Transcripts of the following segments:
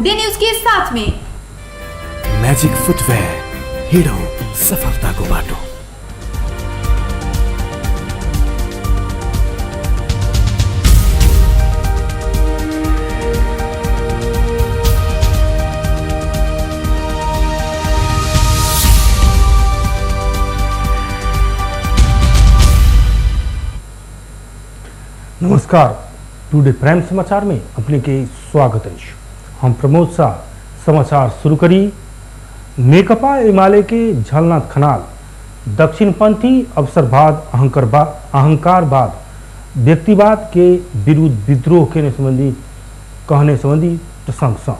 Today news के साथ में। म्याजिक फुटवेयर, हिँडौँ सफलताको बाटो। नमस्कार, टुडे प्राइम समाचार में अपने के स्वागत अछि। हम प्रमोद शाह। समाचार शुरू करी। नेकपा एमाले के झलनाथ खनाल दक्षिणपंथी अवसरवाद, अहंकारवाद, व्यक्तिवाद के विरुद्ध विद्रोह केने संबंधी कहने संबंधी प्रसंग सँ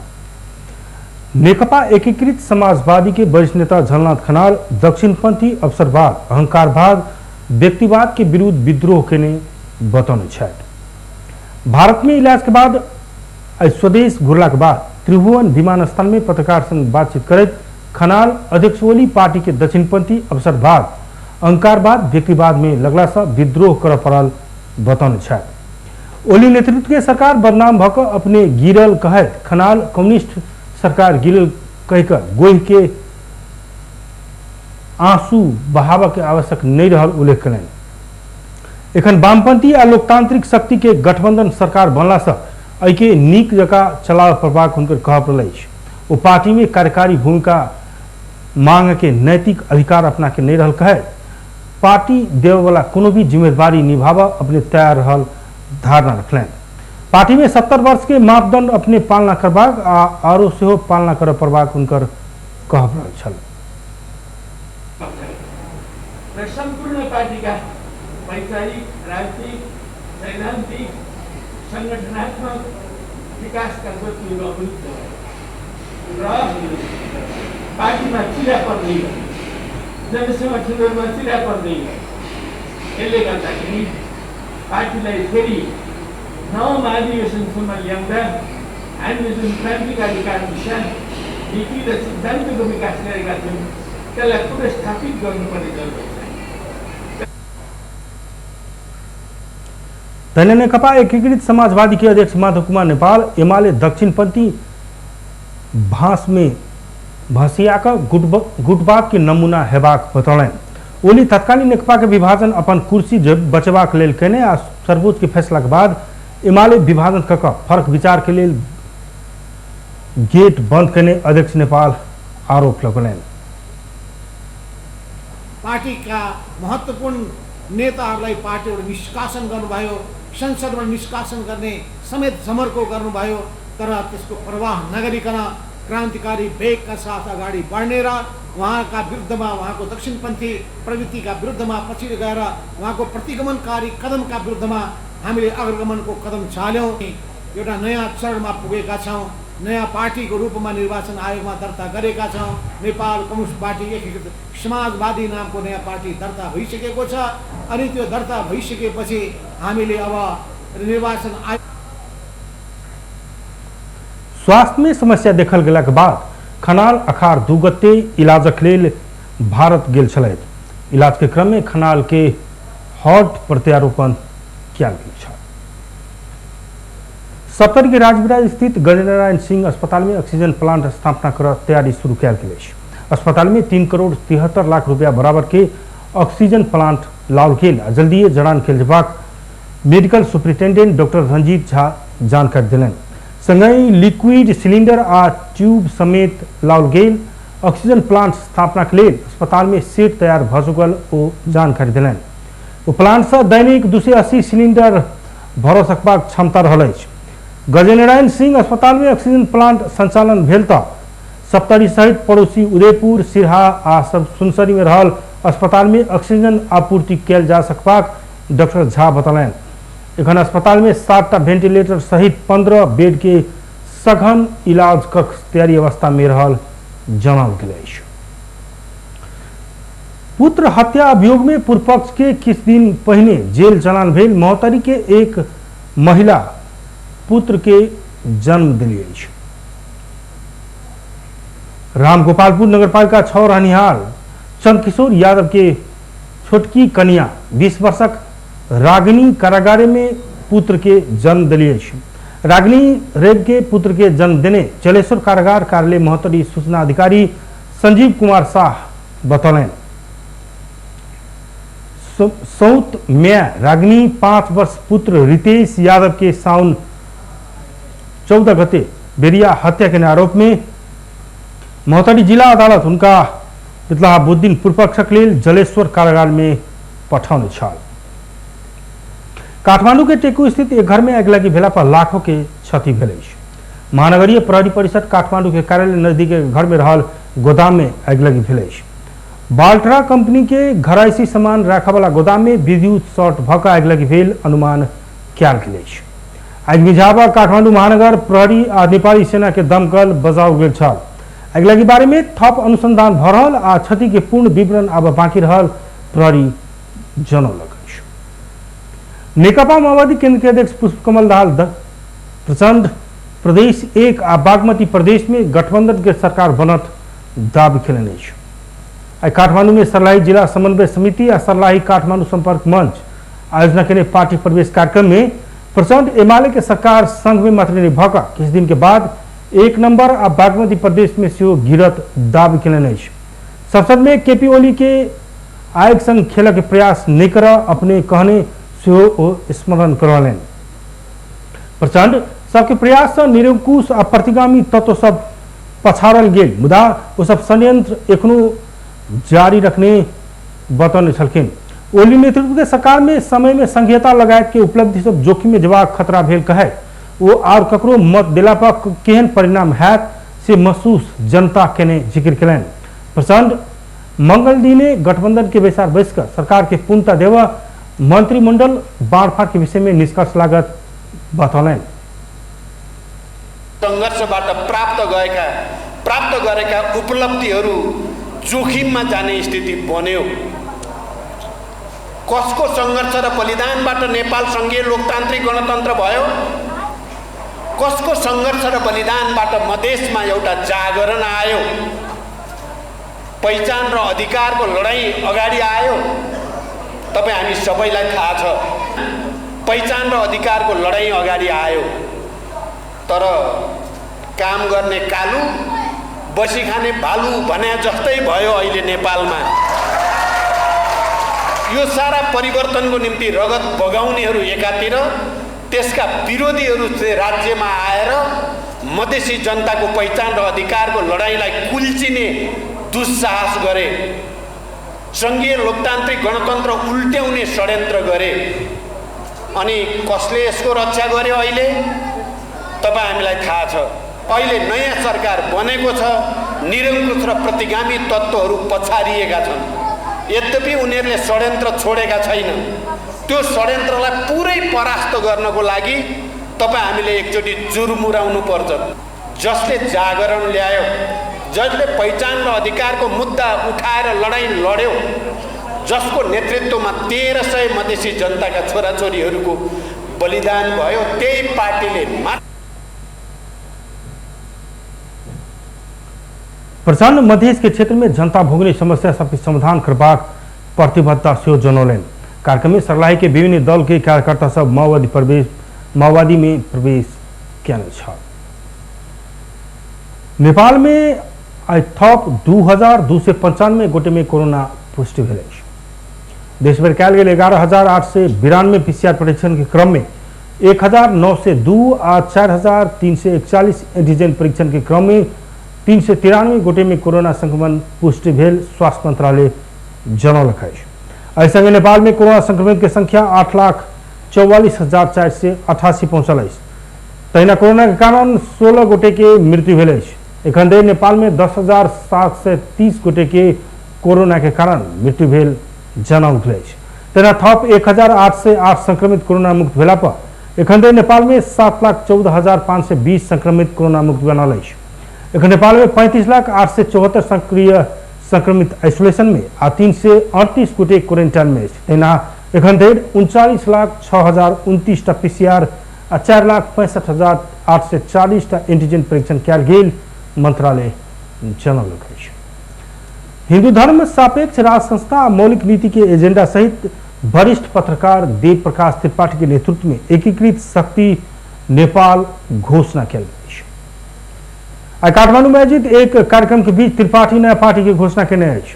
नेकपा एकीकृत समाजवादी के वरिष्ठ नेता झलनाथ खनाल दक्षिणपंथी अवसरवाद, अहंकारवाद, व्यक्तिवाद के विरुद्ध विद्रोह केने बतौने छथि। भारत में इलाज के बाद स्वदेश घुरला के बाद त्रिभुवन विमानस्थल में पत्रकार संग बातचीत करैत खनाल अध्यक्ष ओली पार्टी के दक्षिणपंथी अवसरवाद, अहंकारवाद, व्यक्तिवाद में लगला से विद्रोह कर पड़ल बतौने छथि। ओली नेतृत्व के सरकार बदनाम भऽ कऽ अपने गिरल कहैत खनाल कम्युनिस्ट सरकार गिरल कहिकऽ गोहि के आंसू बहाबऽ के आवश्यक नहीं रहल उल्लेख कयलनि। एखन वामपंथी आ लोकतांत्रिक शक्ति के गठबंधन सरकार बनला से एहिके नीक जकाँ चलाबऽ पड़बाक हुनकर कहब रहल अछि। ओ पार्टी में कार्यकारी भूमिका मांग के नैतिक अधिकार अपना के नहीं रहल कहैत पार्टी देववाला कोनो भी जिम्मेदारी निभाबऽ अपने तैयार रहल धारणा रखलनि। पार्टी में 70 वर्ष के मापदंड अपने पालना करबाक आ आरो सेहो पालना करऽ पड़बाक हुनकर कहब रहल छल। र सम्पूर्ण पार्टीका वैचारिक, राजनीतिक, सैद्धान्तिक, संगठनात्मक विकासका गतिहरू अवरुद्ध भए र पार्टीमा चिरा पर्दै गयो, जनसङ्गठनहरूमा चिरा पर्दै गयो। यसले गर्दाखेरि पार्टीलाई फेरि नौ महाधिवेशनसम्म ल्याउँदा हामीले जुन क्रान्तिकारी कार्यदिशा, नीति र सिद्धान्तको विकास गरेका थियौँ त्यसलाई पुनर्स्थापित गर्नुपर्ने जरुरत छ। तहिना नेकपा एकीकृत समाजवादी के अध्यक्ष माधव कुमार नेपाल एमाले दक्षिणपंथी भास में भसिया कऽ गुटबाद के नमूना हेबाक बतौलनि। ओली तत्कालीन नेकपा के विभाजन अपन कुर्सी बचेबाक लेल केने आ सर्वोच्च के फैसला के बाद एमाले विभाजन कऽ कऽ फर्क विचार के लेल गेट बंद केने अध्यक्ष नेपाल आरोप लगौलनि। पार्टीका महत्त्वपूर्ण नेताहरूलाई पार्टीबाट निष्कासन गर्नुभयो, संसदबाट निष्कासन गर्ने समेत जमर्को गर्नुभयो, तर त्यसको प्रवाह नगरिकन क्रान्तिकारी वेगका साथ अगाडि बढ्ने र उहाँका विरुद्धमा, उहाँको दक्षिणपन्थी प्रवृत्तिका विरुद्धमा पछि गएर उहाँको प्रतिगमनकारी कदमका विरुद्धमा हामीले अग्रगमनको कदम चाल्यौँ। एउटा नयाँ चरणमा पुगेका छौँ, नयाँ पार्टीको रूपमा निर्वाचन आयोगमा दर्ता गरेका छौँ। नेपाल कम्युनिस्ट पार्टी एकीकृत समाजवादी नामको नयाँ पार्टी दर्ता भइसकेको छ अनि त्यो दर्ता भइसकेपछि हामीले अब निर्वाचन आयोग स्वास्थ्य में समस्या देखल गेलाक बाद खनाल अखार 2 गते इलाजक लेल भारत गेल छलथि। इलाज के क्रम में खनाल के हार्ट प्रत्यारोपण कयल गेल छल। सप्तरी के राजविराज स्थित गजनारायण सिंह अस्पताल में ऑक्सीजन प्लांट स्थापना कर तैयारी शुरू कयल गेल अछि। अस्पताल में 3 करोड़ 73 लाख रुपया बराबर के ऑक्सीजन प्लांट लाओल गेल आ जल्दिए जड़ान कयल जेबाक medical superintendent doctor Ranjit Jha जानकारी देलनि। संगहि लिक्विड सिलिंडर आ ट्यूब समेत लाओल गेल ऑक्सीजन प्लांट स्थापना के लेल अस्पताल में सेट तैयार भऽ चुकल ओ जानकारी देलनि। ओ प्लांट से दैनिक 280 सिलिंडर भरऽ सकबाक क्षमता रहल अछि। गजनारायण सिंह अस्पताल में ऑक्सीजन प्लांट संचालन भेल तऽ सप्तरी सहित पड़ोसी उदयपुर, सिरहा आ सब सुनसरी में रहल अस्पताल में ऑक्सीजन आपूर्ति कयल जा सकबाक डॉक्टर झा बतौलनि। एखन अस्पताल में 7टा वेंटिलेटर सहित 15 बेड के सघन इलाज कक्ष तैयारी अवस्था में रहल जनाओल गेल अछि। पुत्र हत्या अभियोग में पूर्व पक्ष के किछु दिन पहिने जेल चलान भेल महोत्तरी के एक महिला पुत्र के जन्म देली अछि। रामगोपालपुर नगरपालिका 6 रहनिहार चंद्रकिशोर यादव के छोटकी कनिया 20 वर्षक रागिनी कारागारे में पुत्र के जन्म देली अछि। रागिनी रेप के पुत्र के जन्म देने जलेश्वर कारागार कार्यालय महोत्तरी सूचना अधिकारी संजीव कुमार शाह बतौलनि। सौत म्या रागिनी 5 वर्ष पुत्र रितेश यादव के साउन 14 गते बेरिया हत्या के आरोप में महोत्तरी जिला अदालत उनका बितला बुध दिन पूर्वपक्षक लेल जलेश्वर कारागार में पठौने छल। काठमांडू के टेकू स्थित एक घर में अगिलगी भेला पर लाखों के क्षति भेल अछि। महानगरीय प्रहरी परिषद काठमांडू के कार्यालय नजदीक के घर में रहल गोदाम में अगिलगी भेल अछि। बाल्ट्रा कंपनी के घरायसी सामान राखऽ वाला गोदाम में विद्युत शॉर्ट भऽ कऽ अगिलगी भेल अनुमान कयल गेल अछि। आगि मिझाबऽ काठमांडू महानगर प्रहरी आ नेपाली सेना के दमकल बजाओल गेल छल। अगिलगी बारे में थप अनुसंधान भऽ रहल आ क्षति के पूर्ण विवरण आब बाकी रहल प्रहरी जनौलक अछि। नेकपा माओवादी केंद्र के अध्यक्ष पुष्पकमल दाहाल प्रचण्ड प्रदेश 1 आ बागमती प्रदेश में गठबंधन के सरकार बनत दाबी केलनि अछि। आइ काठमांडू में सर्लाही जिला समन्वय समिति आ सर्लाही काठमांडू संपर्क मंच आयोजना केने पार्टी प्रवेश कार्यक्रम में प्रचण्ड एमाले के सरकार संघ में मात्र नहि भऽ कऽ किछु दिन के बाद 1 नंबर आ बागमती प्रदेश में सेहो गिरत दाबी केलनि अछि। संसद में केपी ओली के आयोग संग खेलक के प्रयास नहि करऽ अपने कहने सेहो ओ स्मरण करौलनि। प्रचण्ड सबके प्रयास सँ निरंकुश आ प्रतिगामी तत्व सब पछाड़ल गेल, मुदा ओ सब षड्यंत्र एखनो जारी रखने बतौने छलखिन। ओली नेतृत्व के सरकार में समय में संघीयता लगायत के उपलब्धि सब जोखिम में जेबाक खतरा भेल कहै ओ आर ककरो मत देला पर केहन परिणाम हैत से महसूस जनता केने जिक्र केलनि। प्रचण्ड मंगल दिने गठबंधन के बैसार बैसकर सरकार के पूर्णता देव मंत्रिमंडल बाँड़फाड़ के विषय में निष्कर्ष लागत बतौलनि। संघर्षबाट प्राप्त गरेका उपलब्धिहरू जोखिममा जाने स्थिति बन्यो। कसको संघर्ष र बलिदानबाट नेपाल संघीय लोकतान्त्रिक गणतन्त्र भयो? कसको संघर्ष र बलिदानबाट मधेसमा एउटा जागरण आयो? पहिचान र अधिकारको लडाईँ अगाडि आयो? तपाई हामी सबैलाई थाहा छ, पहिचान र अधिकारको लडाईँ अगाडि आयो। तर काम गर्ने कालु बसी खाने भालु भने जस्तै भयो अहिले नेपालमा। यो सारा परिवर्तनको निम्ति रगत बगाउनेहरू एकातिर, त्यसका विरोधीहरू चाहिँ राज्यमा आएर मधेसी जनताको पहिचान र अधिकारको लडाईँलाई कुल्चिने दुस्साहस गरे, संघीय लोकतान्त्रिक गणतन्त्र उल्ट्याउने षड्यन्त्र गरे। अनि कसले यसको रक्षा गर्यो अहिले तपाई हामीलाई थाहा छ। अहिले नयाँ सरकार बनेको छ, निरङ्कुश र प्रतिगामी तत्त्वहरू पछारिएका छन्, यद्यपि उनीहरूले षड्यन्त्र छोडेका छैनन्। त्यो षड्यन्त्रलाई पुरै परास्त गर्नको लागि तपाई हामीले एकचोटि जुर्मुराउनु पर्छ। जसले जागरण ल्यायो, जसले पहिचान र अधिकारको मुद्दा उठाएर लडाईँ लड्यो, जसको नेतृत्वमा 1300 मधेसी जनताका छोराछोरीहरूको बलिदान भयो, त्यही पार्टीले मात्र। प्रचण्ड मधेस के क्षेत्र में जनता भोगने समस्या सबके समाधान करबाक प्रतिबद्धता सेहो जनौलनि। कार्यक्रम में सर्लाही के विभिन्न दल के कार्यकर्ता सब माओवादी में प्रवेश केने छल। नेपाल में आइ थप 2295 गोटे में कोरोना पुष्टि भेल अछि। देशभरि कयल गेल 11,892 पीसीआर परीक्षण के क्रम में 1,902 आ 4,341 एंटीजन परीक्षण के क्रम में 393 गोटे में कोरोना संक्रमण पुष्टि भेल स्वास्थ्य मंत्रालय जनौलक अछि। एहि संगे नेपाल में कोरोना संक्रमित के संख्या 8,44,488 पहुंचल अछि। तहिना कोरोना के कारण 16 गोटे के मृत्यु भेल अछि। एखन धरि नेपाल में 10,730 गोटे के कोरोना के कारण मृत्यु भेल जनाओल गेल अछि। तहिना थप 1,808 संक्रमित कोरोना मुक्त भेला पर एखन धरि नेपाल में 7,14,520 संक्रमित कोरोना मुक्त बनल अछि। एखन नेपाल में 35,874 सक्रिय संक्रमित आइसोलेशन में आ 338 गोटे क्वारेंटाइन में अछि। तहिना एखन धरि 39,06,029 टा पीसीआर आ 4,65,840 टा एंटीजन परीक्षण कयल गेल मंत्रालय जनौलक अछि। हिंदू धर्म सापेक्ष राज संस्था आ मौलिक नीति के एजेंडा सहित वरिष्ठ पत्रकार देव प्रकाश त्रिपाठी के नेतृत्व में एकीकृत शक्ति नेपाल घोषणा कयल अछि। आइ काठमांडू में आयोजित एक कार्यक्रम के बीच त्रिपाठी नया पार्टी के घोषणा केने अछि।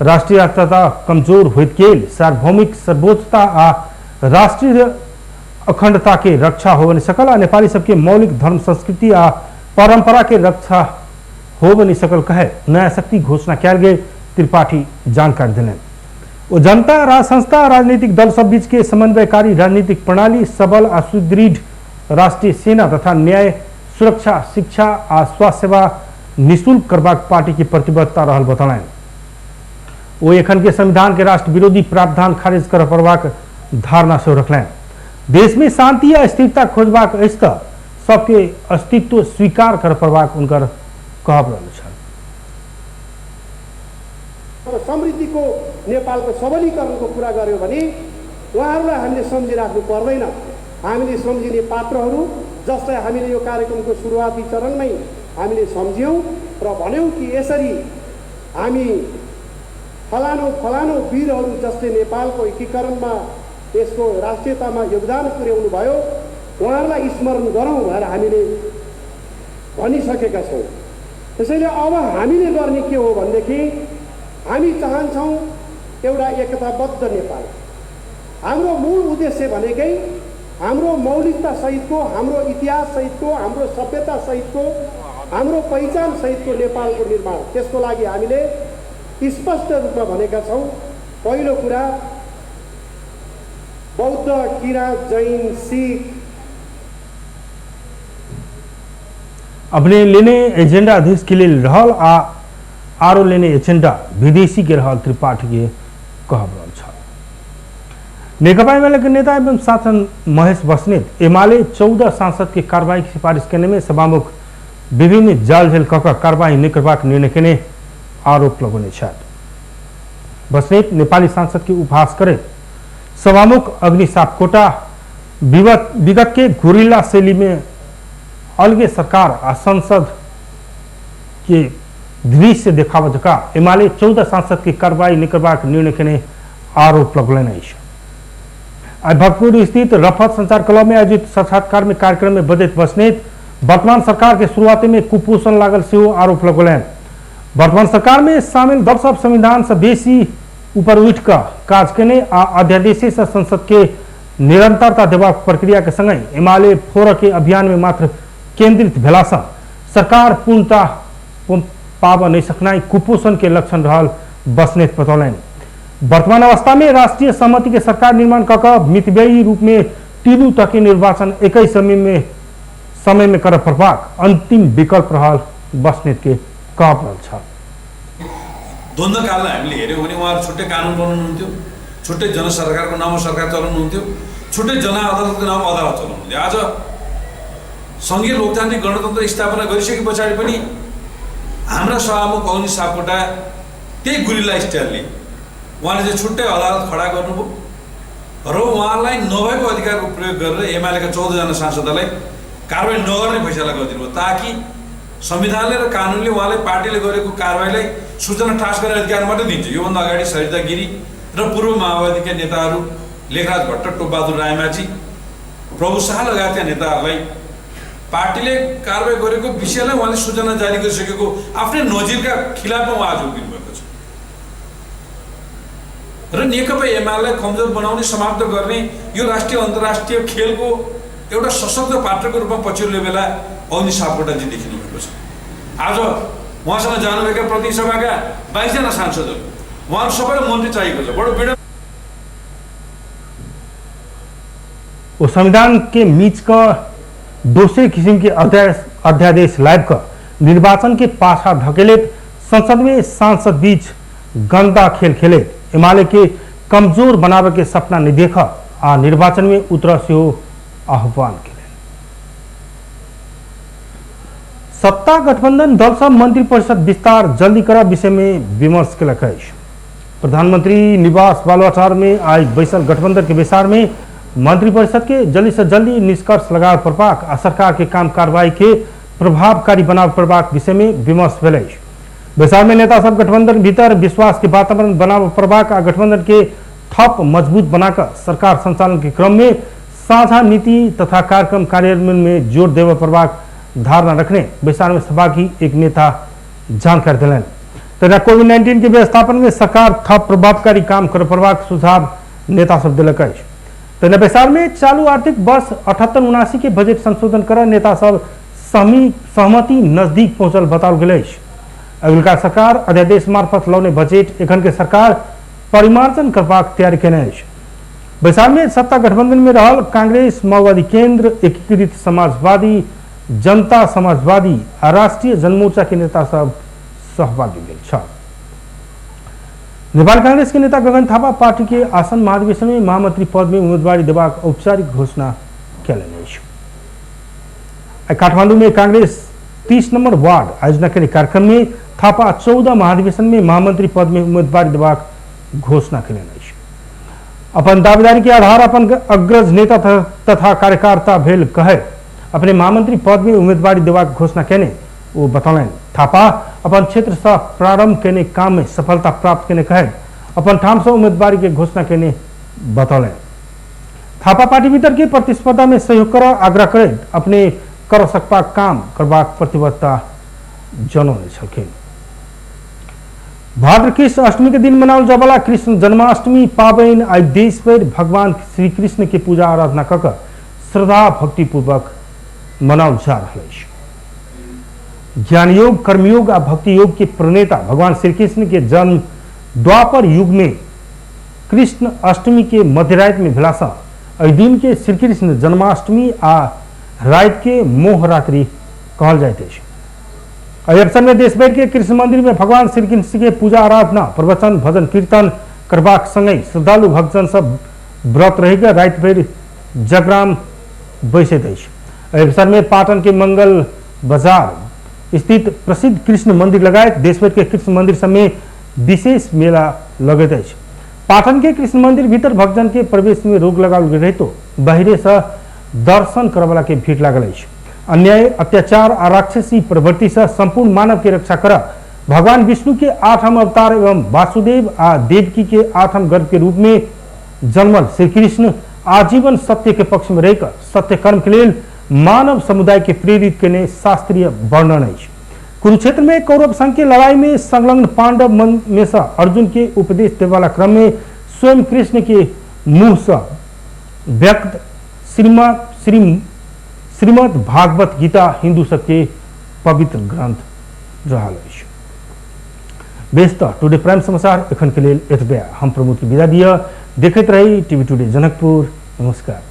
राष्ट्रीयता कमजोर होइत गेल सार्वभौमिक सर्वोच्चता आ राष्ट्रीय अखंडता के रक्षा हो नहीं सकल आ नेपाली सबके मौलिक धर्म संस्कृति आ परंपरा के रक्षा हो नहीं सकल कहे नया शक्ति घोषणा कयल गेल त्रिपाठी जानकारी देलनि। ओ जनता राज संस्था राजनीतिक दल सब बीच के समन्वयकारी राजनीतिक प्रणाली सबल आ सुदृढ़ राष्ट्रीय सेना तथा न्याय सुरक्षा शिक्षा आ स्वास्थ्य सेवा निःशुल्क करबाक पार्टी की प्रतिबद्धता रहल बतौलनि। ओ एखन के संविधान के राष्ट्र विरोधी प्रावधान खारिज कर पड़बाक धारणा सेहो रखलनि। देश में शांति आ स्थिरता खोजबाक अछि तऽ सबके अस्तित्व स्वीकार कर पड़बाक उनकर कहब रहल छल। समृद्धिको नेपालको सबलीकरणको कुरा गर्यो भने उहाँहरूलाई हामीले सम्झिराख्नु पर्दैन। हामीले सम्झिने पात्रहरू जसलाई हामीले यो कार्यक्रमको सुरुवाती चरणमै हामीले सम्झ्यौँ र भन्यौँ कि यसरी हामी फलानु फलानु वीरहरू जसले नेपालको एकीकरणमा यसको राष्ट्रियतामा योगदान पुर्याउनु भयो उहाँहरूलाई स्मरण गरौँ भनेर हामीले भनिसकेका छौँ। त्यसैले अब हामीले गर्ने के हो भनेदेखि हामी चाहन्छौँ एउटा एकताबद्ध नेपाल। हाम्रो मूल उद्देश्य भनेकै हाम्रो मौलिकता सहितको, हाम्रो इतिहास सहितको, हाम्रो सभ्यता सहितको, हाम्रो पहिचान सहितको नेपालको निर्माण। त्यसको लागि हामीले स्पष्ट रूपमा भनेका छौँ। पहिलो कुरा बौद्ध, किराँत, जैन, सिख अपने लेने एजेंडा देश के लिए रहल आ आरो लेने एजेंडा विदेशी के रहल त्रिपाठी के कहब रहल छल। नेकपा एमाले के नेता एवं सांसद महेश बस्नेत एमाले 14 सांसद के कार्रवाई की सिफारिश करने में सभामुख विभिन्न जाल झेल कऽ कार्रवाई नहीं करबाक निर्णय केने आरोप लगौने छथि। बस्नेत नेपाली सांसद के उपहास करैत सभामुख अग्नि सापकोटा विगत के गुरिल्ला शैली में अलगे सरकार आ संसद के दृश्य देखाव जका एमाले 14 सांसद के कार्रवाई नहीं करबाक निर्णय केने आरोप लगौलनि अछि। आइ भक्तपुर स्थित रफत संचार क्लब में आयोजित साक्षात्कार में कार्यक्रम में बजैत बस्नेत वर्तमान सरकार के शुरुआत में कुपोषण लागल सेहो आरोप लगौलनि। वर्तमान सरकार में शामिल दल सब संविधान से बेसी ऊपर उठि कऽ काज केने आ अध्यादेश से संसद के निरंतरता देबाक प्रक्रिया के संगहि एमाले फोड़ के अभियान में मात्र केंद्रित भेला सँ सरकार पूर्णता पाब नहीं सकनाइ कुपोषण के लक्षण रहल बस्नेत बतौलनि। वर्तमान अवस्था में राष्ट्रीय सहमति के सरकार निर्माण कऽ कऽ मितव्ययी रूप में तीनू तह के निर्वाचन एक समय में करऽ पड़बाक अंतिम विकल्प रहल बस्नेत के कहब रहल छल। द्वन्द्वकाललाई हामीले हेऱ्यौँ भने उहाँहरू छुट्टै कानुन बनाउनुहुन्थ्यो, छुट्टै जनसरकारको नाममा सरकार चलाउनुहुन्थ्यो, छुट्टै जनअदालतको नाममा अदालत चलाउनुहुन्थ्यो। आज सङ्घीय लोकतान्त्रिक गणतन्त्र स्थापना गरिसके पछाडि पनि हाम्रा सभामुख अग्नि सापकोटा त्यही गुरिल्ला स्टाइलले उहाँले चाहिँ छुट्टै अदालत खडा गर्नुभयो र उहाँलाई नभएको अधिकारको प्रयोग गरेर एमालेका 14जना सांसदहरूलाई कारवाही नगर्ने फैसला गरिदिनु भयो, ताकि संविधानले र कानुनले उहाँलाई पार्टीले गरेको कारवाहीलाई सूचना ठास गर्ने अधिकार मात्रै दिन्छ। योभन्दा अगाडि सरिता गिरी र पूर्व माओवादीका नेताहरू लेखराज भट्ट, टोपबहादुर रायमाझी, प्रभु शाह लगायतका नेताहरूलाई पार्टीले कारवाही गरेको विषयलाई उहाँले सूचना जारी गरिसकेको आफ्नै नजिरका खिलाफमा उहाँ आज उभिनु भएको छ र नेकपा एमालेलाई कमजोर बनाउने, समाप्त गर्ने यो राष्ट्रिय अन्तर्राष्ट्रिय खेलको एउटा सशक्त पात्रको रूपमा पछिल्लो बेला अग्नि सापकोटाजी देखिनु भएको छ। आज उहाँसँग जानुभएका प्रतिनिधि सभाका 22जना सांसदहरू, उहाँहरू सबैलाई मन्त्री चाहिएको छ। बडो विडम्बना। वो संविधान के मीच का दोसरे किसिम के अध्यादेश लाइव का निर्वाचन के पाछा धकेलेत संसद में सांसद बीच गंदा खेल खेले एमाले के कमजोर बनावे के सपना नहीं देखा आ निर्वाचन में उतर से आह्वान के। सत्ता गठबंधन दल सब मंत्री परिषद विस्तार जल्दी करा विषय में विमर्श केलक अछि। प्रधानमंत्री निवास बालुवाटार में आज बैसल गठबंधन के बैसार में मंत्री परिषद के जल्दी से जल्दी निष्कर्ष लगाव पड़बाक आ सरकार के काम कार्रवाई के प्रभावकारी बनाव पड़बाक विषय में विमर्श भेल अछि। बैसार में नेता सब गठबंधन भीतर विश्वास के वातावरण बनाव पड़बाक आ गठबंधन के थप मजबूत बनाकर सरकार संचालन के क्रम में साझा नीति तथा कार्यक्रम कार्यान्वयन में जोर देबय पड़बाक धारणा रखने बैसार में सहभागी एक नेता जानकारी देलनि। तथा कोविड-19 के व्यवस्थापन में सरकार थप प्रभावकारी काम करय पड़बाक सुझाव नेता सब देलक अछि। तहिना बैसार में चालू आर्थिक वर्ष 78-79 के बजट संशोधन कर नेता सब सहमति नजदीक पहुंचल बताओल गेल अछि। अगिलका सरकार अध्यादेश मार्फत लौने बजट एखन के सरकार परिमार्जन करबाक तैयारी केने अछि। बैसार में सत्ता गठबंधन में रहल कांग्रेस, माओवादी केंद्र, एकीकृत समाजवादी, जनता समाजवादी आ राष्ट्रीय जनमोर्चा के नेता सब सहभागी भेल छल। नेपाल कांग्रेस के नेता गगन थापा पार्टी के आसन महाधिवेशन में महामंत्री पद में उम्मीदवारी देबाक औपचारिक घोषणा कयलनि अछि। काठमांडू में कांग्रेस 30 नंबर वार्ड आयोजना के कार्यक्रम में थापा 14 महाधिवेशन में महामंत्री पद में उम्मीदवारी देबाक घोषणा कयलनि अछि। अपन दावेदारी के आधार अपन अग्रज नेता तथा कार्यकर्ता भेल कहे अपने महामंत्री पद में उम्मीदवारी देबाक घोषणा केने ओ बतौलनि। थापा अपन क्षेत्र से प्रारंभ केने काम में सफलता प्राप्त केने कहे अपन ठाम से उम्मीदवारी के घोषणा केने बतौलनि। थापा पार्टी भीतर के प्रतिस्पर्धा में सहयोग कर आग्रह करैत अपने कर सकबाक काम करबाक प्रतिबद्धता जनौने छलखिन। भाद्र कृष्ण अष्टमी के दिन मनाओल जायवला कृष्ण जन्माष्टमी पाबनि आइ देश भरि भगवान श्री कृष्ण के पूजा आराधना कऽ कऽ श्रद्धा भक्तिपूर्वक मनाओल जा रहल अछि। ज्ञानयोग, कर्मयोग आ भक्ति योग के प्रणेता भगवान श्री कृष्ण के जन्म द्वापर युग में कृष्ण अष्टमी के मध्यराति में भेलासँ एहि दिन के श्री कृष्ण जन्माष्टमी आ राति के मोहरात्रि कहल जाइत अछि। एहि अवसर में देश भरि के कृष्ण मंदिर में भगवान श्री कृष्ण के पूजा आराधना, प्रवचन, भजन कीर्तन करबाक संगहि श्रद्धालु भक्तजन सब व्रत रहि कऽ राति भरि जगराम बैसैत अछि। एहि अवसर में पाटन के मंगल बाजार स्थित प्रसिद्ध कृष्ण मंदिर लगायत देशभर के कृष्ण मंदिर सब में विशेष मेला लगैत अछि। पाटन के कृष्ण मंदिर भीतर भक्तजन के प्रवेश में रोक लगाओल गेल रहितो बाहरे से दर्शन करवला के भीड़ लागल अछि। अन्याय, अत्याचार आ राक्षसी प्रवृत्ति से संपूर्ण मानव के रक्षा कर भगवान विष्णु के 8म अवतार एवं वासुदेव आ देवकी के 8म गर्भ के रूप में जन्मल श्री कृष्ण आजीवन सत्य के पक्ष में रहकर सत्य कर्म के लेल मानव समुदाय के प्रेरित केने शास्त्रीय वर्णन अछि। कुरुक्षेत्र में कौरव संघ के लड़ाई में संलग्न पांडव मन में से अर्जुन के उपदेश देवाला क्रम में स्वयं कृष्ण के मुँह से व्यक्त श्रीमद् भागवत गीता हिंदू सबके पवित्र ग्रंथ रहल अछि। बेस त टुडे प्राइम समाचार एखन के लेल एतबे। हम प्रमोद के विदा दिअ। देखैत रही टीवी टुडे जनकपुर। नमस्कार।